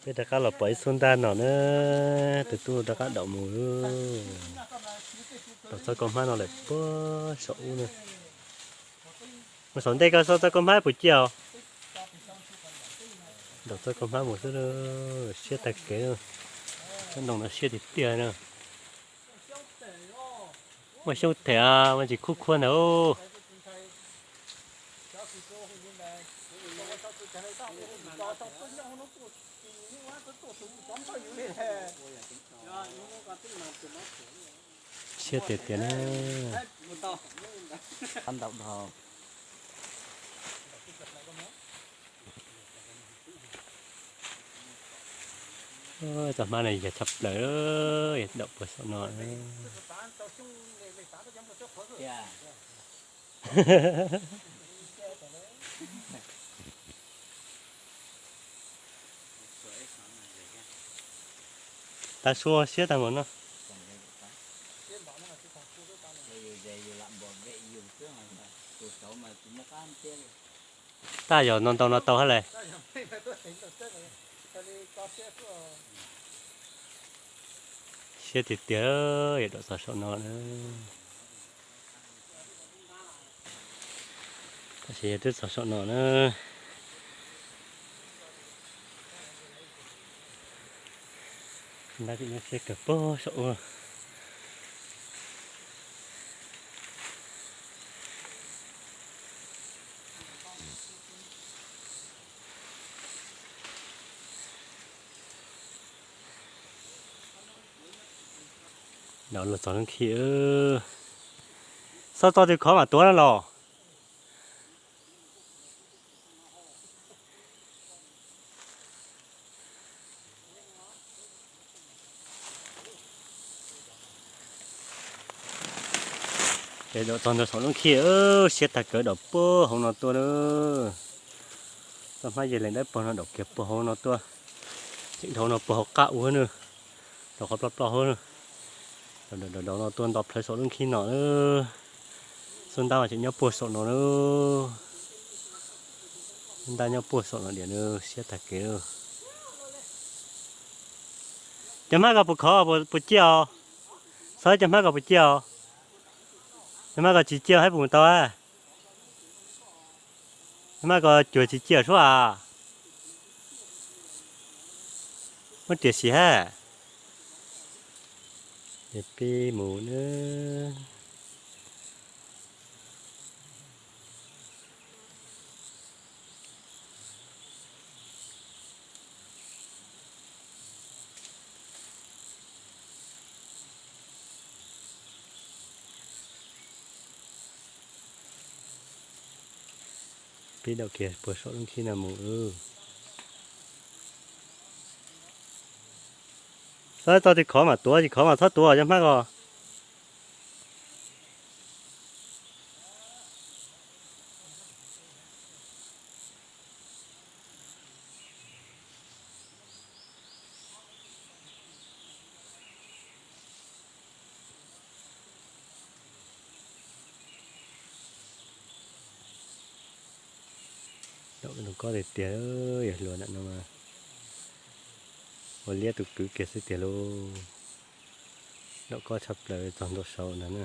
Peb rov qab los pom ib xub ntab no na, tus tub rov qab daum mus. Daum txoj koj hmab no lawm puag saum ub na. Mus saum ntej koj xauj txoj koj hmab puas ciaj os. Daum txoj koj hmab mus xwb, siab tag kev. Tsob ntoo no siab tiag tiag na. Muaj xyoob them, muaj tsis khub khuab ntawd. Siab tiag tiag na. Txoj hmab no yog tshaj plaws, yog daum puag saum no. Tav su siab tag npaum no. Tab yog no ntau no tau hab le. Siab tiag tiag, yog daum txog saum no na. Tab sis yog twb txog saum no na. Ntab tseem nyob siab kawg puag saum ub. Daum los txog lub khib. Xob txo tus khov mam tuav na los. Ces daum txog ntawm saum lub khib, siab tag kawg, daum puag hauv no tuaj na. Txoj hmab yej lees dawb paug no daum kiag puag hauv no tuaj. Tseem dhau no puag hauv qab ub na. Daum qhov ploj ploj hauv na. Daum no tuaj nto plhawv saum lub khib no na. Xub ntab mas tseem nyob puag saum no na. Xub ntab nyob puag saum no diam na, siab tag kev. Cov hmab ko puas khov, puas ciaj os? Xob, cov hmab ko puas ciaj os? Cov hmab ko tsis ciaj hab puas mus tau a? Cov hmab ko cuag tsis ciaj suab a? Muab riam sim hab. Es peb mus na. Peb daum kiag puag saum lub khib no mus. Xob, txo tus khov mam tuav, tsis khov mas txhob tuav cov hmab ko. Daum kob tiag tiag, yog hluas ntawm no mas ua liab tus kwv kiag xwb tiag lauj. Daum kob tshaj plaws txog ntua saud ntag na.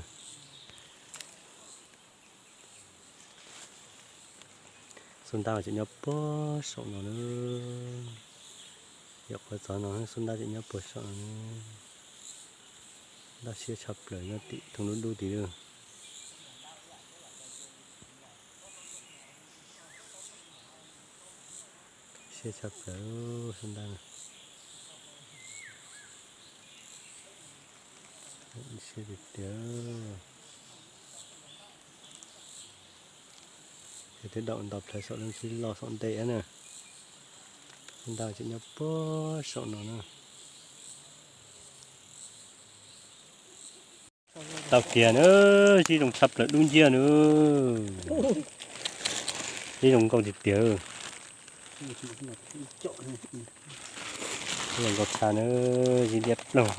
Xub ntab tseem nyob puag saum no na. Yog qhov txog no xub ntab tseem nyob puag saum no. Ntab siab tshaj plaws nyob tim thoob dub dub tid lauj. Siab tshaj plaws xub ntab. Siab tiag tiag. Ces twb daum nto plhawv saum lub khib loj saum ntej na. Xub ntab tseem nyob puag saum no na. Tau kiag na, zib zoo tshaj plaws dub nciab na. Zib zoo nkauj tiag tiag. Zoo nkauj tshaj na, zib liab ploog.